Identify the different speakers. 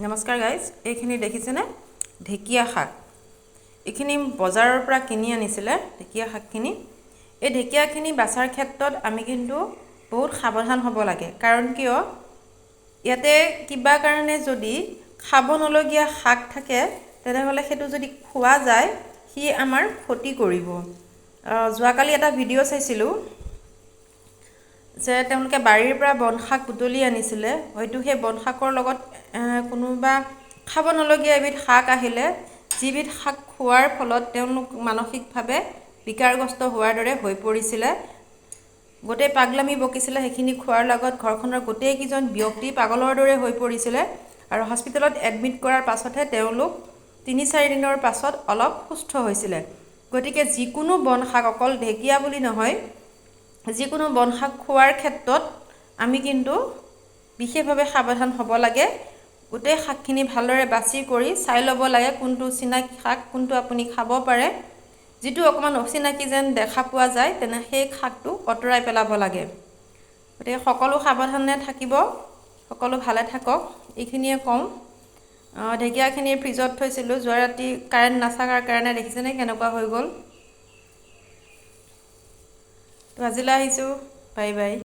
Speaker 1: নমস্কাৰ গাইজ, এইখিনি দেখিছেনে ঢেকীয়া শাক। এইখিনি বজাৰৰ পৰা কিনি আনিছিলে ঢেকীয়া শাকখিনি। এই ঢেকীয়াখিনি বাচাৰ ক্ষেত্ৰত আমি কিন্তু বহুত সাৱধান হ'ব লাগে। কাৰণ কিয়, ইয়াতে কিবা কাৰণে যদি খাব নলগীয়া শাক থাকে তেনেহ'লে সেইটো যদি খোৱা যায় সি আমাৰ ক্ষতি কৰিব। যোৱাকালি এটা ভিডিঅ' চাইছিলোঁ যে তেওঁলোকে বাৰীৰ পৰা বন শাক বুটলি আনিছিলে, হয়তো সেই বন শাকৰ লগত কোনোবা খাব নলগীয়া এবিধ শাক আহিলে, যিবিধ শাক খোৱাৰ ফলত তেওঁলোক মানসিকভাৱে বিকাৰগ্ৰস্ত হোৱাৰ দৰে হৈ পৰিছিলে, গোটেই পাগলামি বকিছিলে। সেইখিনি খোৱাৰ লগত ঘৰখনৰ গোটেইকেইজন ব্যক্তি পাগলৰ দৰে হৈ পৰিছিলে আৰু হস্পিটেলত এডমিট কৰাৰ পাছতহে তেওঁলোক 3-4 দিনৰ পাছত অলপ সুস্থ হৈছিলে। গতিকে যিকোনো বন শাক, অকল ঢেকীয়া বুলি নহয়, যিকোনো বন শাক খোৱাৰ ক্ষেত্ৰত আমি কিন্তু বিশেষভাৱে সাৱধান হ'ব লাগে। গোটেই শাকখিনি ভালদৰে বাছি কৰি চাই ল'ব লাগে কোনটো চিনাকি শাক, কোনটো আপুনি খাব পাৰে। যিটো অকণমান অচিনাকি যেন দেখা পোৱা যায় তেনে সেই শাকটো আঁতৰাই পেলাব লাগে। গতিকে সকলো সাৱধানে থাকিব, সকলো ভালে থাকক, এইখিনিয়ে কওঁ। ঢেকীয়াখিনি ফ্ৰিজত থৈছিলোঁ, যোৱা ৰাতি কাৰেণ্ট নাথাকাৰ কাৰণে দেখিছেনে কেনেকুৱা হৈ গ'ল। তো আজিলৈ আহিছোঁ, বাই বাই।